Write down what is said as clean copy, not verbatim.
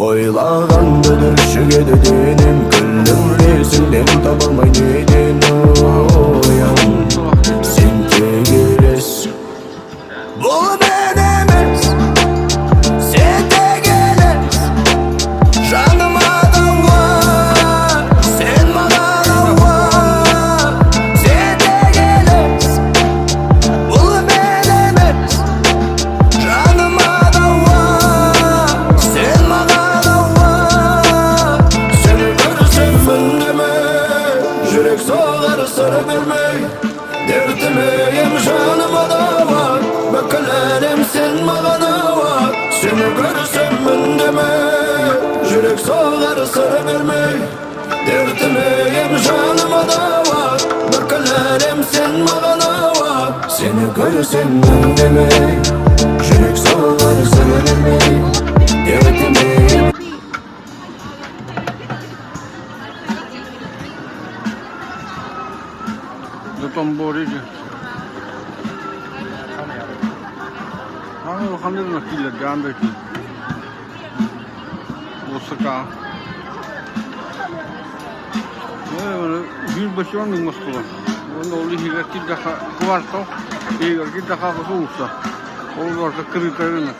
Ойлағанда түршігеді денем, Күлімдесіңнен таба алмай неден оян. Сен тек елес. Бұл мен емес, сен тек елес. Жаныма дауа, сен маған ауа. Сен тек елес. Бұл мен емес, жаныма дауа. Сен маған ауа. Сені көрсем үндемей, жүрек соғар сыр бермей. Дертіме ем, жаныма дауа. Бүкіл әлем сен маған ауа. Сені көрсем үндемей, жүрек соғар сыр бермей. Дертіме ем, жаныма дауа. Бүкіл әлем сен маған ауа. Сені көрсем үндемей, жүрек соғар сыр бермей. Дертіме ем. Dotonbori диэн. Аҕай улаханнык ынах кииллэрдээн бэйтин. Уоссакаа. Биир бочуон оҥостулар. Уонна ол иһигэр киирдэххэ квартал, иһигэр киирдэххэ аҕыс уулусса. Ол барыта кырыыта ырынак.